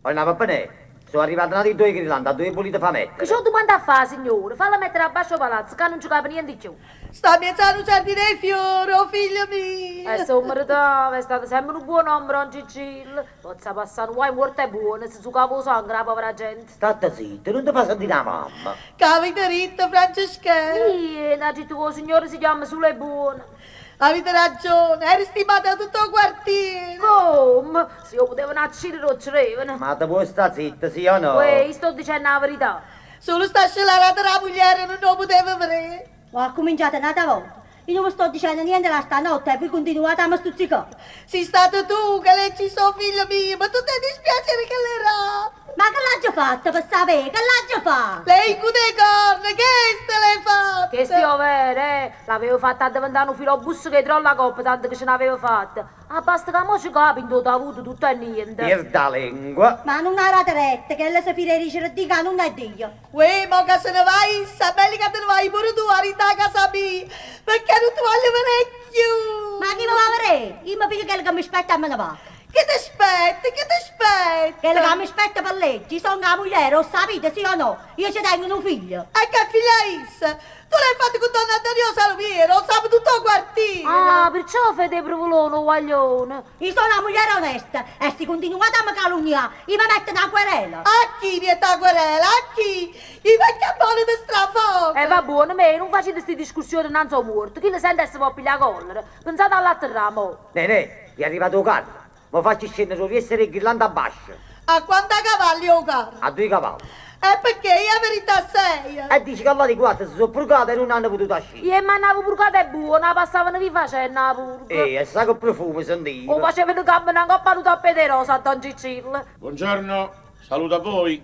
Onna Pappenè, so' arrivate n'ati ddoje ghirlande, addò 'e vulite fa mettere? Che ce 'o dumanda a fa', signore? Falle mettere abbascio 'o palazzo, ccà nun ce cape niente cchiù. Sta mmiez'a nu giardino 'e fiore, 'o figlio mio. E s' 'o mmeretava, è stato sempe nu buon ommo, don Ciccillo. Pozza passà nu guaio muorto e buono, se zucava 'o sango d' 'a povera gente. Statte zitta, nun te fa sentì d' 'a mamma. Ch'avite ditto, Franceschè? Niente, aggio ditto ca 'o signore se chiamma sulo e buono. Avite ragione, era stimato 'a tutto 'o quartiere. Comme? Si 'o putevano accidere 'o accedevano. Ma te vuò sta zitta, sì o no? Uè, io sto dicenno 'a verità. Sulo sta scellerata d' 'a mugliera nun 'o puteva vedè. Ho accuminciato n'ata vota. Io nun ve sto dicenno niente da stanotte e vui continuate a me stuzzicà. Si stato tu che l'hê acciso 'o figlio mio, ma tutt' 'e dispiacere che l'hê dato. Ma che l'aggio fatto pe sapè, che l'aggio fatto? L'hê incuto 'e corna, chesto l'hê fatto! Chesto è overo, eh! L'avevo fatto addeventà nu filobus cu 'e trolle 'a coppa, tanto che ce n'aveva fatto. Abbasta ca mo ce cape 'int' 'o tavuto tutto è niente. Pierde 'a lengua. Ma nun 'a date retta, chella se fida 'e dicere Dio ca nun è Dio. Uè, mo ca se ne va essa, meglio ca te ne vai pure tu 'a dint' 'a casa mia, pecché nun te voglio vedé cchiù! Ma chi me va a vedé? Io me piglio chello ca me spetta e me ne vaco. Che te spetta? Che te spetta? Chello ca me spetta pe legge, io songo 'a mugliera, 'o ssapite, sì o no? Io ce tengo nu figlio. E che figlio è isso? Tu l'hai fatto cu don Antonio 'o salumiere, 'o sape tutto 'o quartiere! Ah, pirciò fete 'e pruvulone 'o guaglione! Io so' na mugliera onesta e si cuntinuate a me calunnià, io ve metto na querela! A chi miette 'a querela? A chi? I vecchie bone te strafoca! E va buono, meh, nun facite sti discussioni nnanz' 'o muorto, chillo sente e se po' piglià collera. Pensate a ll'atterrà, mo! Nenè, è arrivato 'o carro! Mo faccio scennere 'o riesto d' 'e ghirlande abbascio. A quanta cavalli 'o carro? A duje cavalli. E pecché? E 'a verità seje. E dice ca ll'ati quatto se so' purgate e nun hanno potuto ascì. I 'e mannavo purgate e buono, 'a passavano via facenno 'a purga. E e sa che profumo sentiva. 'O facevano cammenà 'ncopp' a nu tappeto 'e rosa a don Ciccillo. Buongiorno, saluto a voi.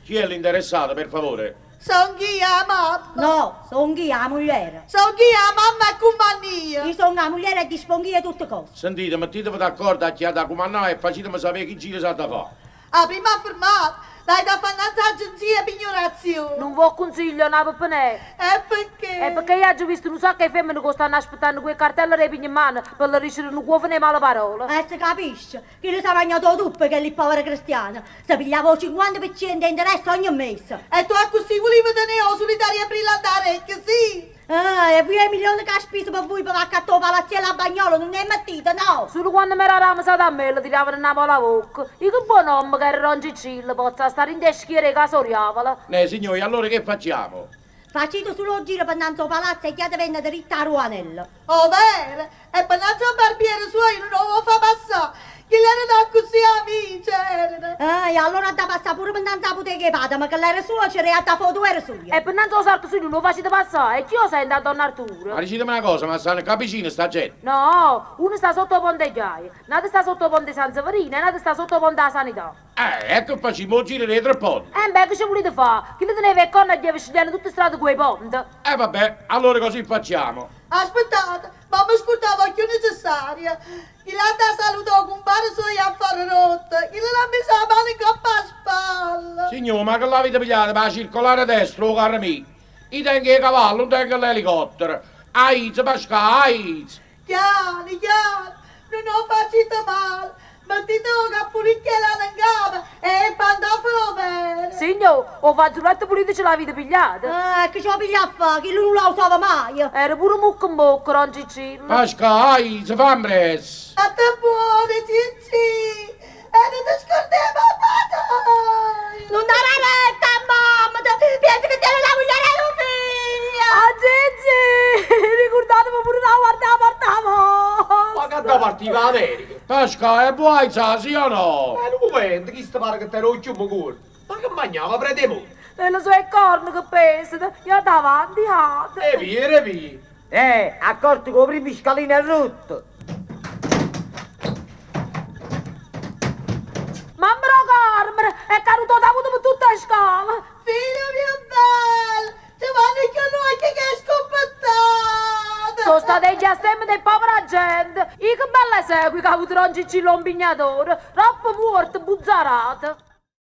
Chi è l'interessato, per favore? Songh'io 'a mamma. No, songh'io 'a mugliera. Songh'io 'a mamma e cummann'io. Io songo 'a mugliera e dispongh'io 'e tutte cose. Sentite, mettiteve d'accordo a chi ha da cumannà e faciteme sapè chi giro s'ha da fà. 'a primma fermata l'hai da fà 'nnanze 'a agenzia 'e pignorazione. Nun v'o cunsiglio, 'onna Peppenè. E pecché? E pecché io aggio visto nu sacco 'e femmene ca 'o stanno aspettanno cu 'e cartelle d' 'e pigne 'mmano pe lle dicere nu cuofano 'e male parole. E se capisce. Chillo s'ha magnato 'o duppo 'e chelli povere cristiane. Se pigliava 'o 50% 'e interesse ogne mese. E tu accussì vulive tenè 'o sulitario 'e brillante 'a recchia, sì? Ah, e vuje 'e milioni che ha spiso pe vuje pe v'accattà 'o palazziello a Bagnolo nun 'e mettite, no? Sulo quanno m'era dà 'a mesata a me le tiravano na mola 'a vocca. I' che buon ommo che era don Ciccillo, pozza sta dint' 'e schiere 'e casa 'o diavolo. Neh, signò, e allora che facciamo? Facite sulo 'o giro pe 'nnanze 'o palazzo e ghiatevenne deritto 'a Ruanella. O vero? E pe 'nnanze 'o barbiere suoio nun 'o vo' fa passà? Chille erano accussì amice, erano. Ah, e allora adda passà pure pe 'nnanze 'a puteca 'e pàtemo, che l'era suocero e adda fa 'o duvere suio. E pe 'nnanze 'o sarto suio nun 'o facite passà? E chi 'o sente a don Arturo? Ma diciteme 'na cosa, ma stanno ccà vicino sta gente? No, uno sta sotto 'o ponte 'e Chiaia, n'ato sta sotto 'o ponte 'e San Severino e n'ato sta sotto 'o ponte 'a Sanità. E che facimmo 'o giro d' 'e tre ponte? Embè, che ce vulite fa? Chillo teneva 'e corna e ghieva sceglienno tutt' 'e strade cu 'e ponte. E vabbè, allora così facciamo. Aspettate, ma me scurdavo 'a cchiù necessaria. Chillo ha da salutà 'o cumpare suoio a Forerotta, chillo l'ha miso 'a mano 'ncopp' 'a spalla. Signò, ma che l'avite pigliato p' 'a circolare destra 'o carro mio? Io tengo 'e cavalle, nun tengo l'elicottero. Aiza, Pascà, aiza! Chiano, chiano, nun 'o facite male, mettite 'o cappulicchio 'e lana 'ncapa e 'e pantofole 'o pere. Signò, 'o fazzuletto pulito ce l'avite pigliato? Eh, che ce 'o piglia a fa'? Chillo nun l'ausava maje. Era pure mucco 'mmocca, don Ciccillo. Pascà, aiza, fa ampressa. Statte buono, Ciccì, e nun te scurdà 'e mammà toja. Nun dà retta a mammeta, pienza che tiene na mugliera e nu figlio. A Gigi, ricurdateve pure d' 'a guardà 'a porta vosta. Ma che adda partì p' 'America? Pascà, e vuò aizà, sì o no? E nu mumento, chisto pare che tene 'o chiummo 'ncuollo. Ma che magnava, prete 'e monte? Chelle so' 'e corna che pesano, jate avanti, jate. E via, e via. Eh, accorto che 'o primmo scalino è rutto! Mamma d' 'o Carmene, è caduto 'o tavuto pe tutt' 'a scala! Figlio mio bello, ce vanno cchiù l'uocchie che 'e scuppettate! So' state 'e ghiastemme d' 'e povera gente! I' che bella esequia c'ha avuto don Ciccillo 'o 'mpignatore, doppo muorto, 'mbuzzarato!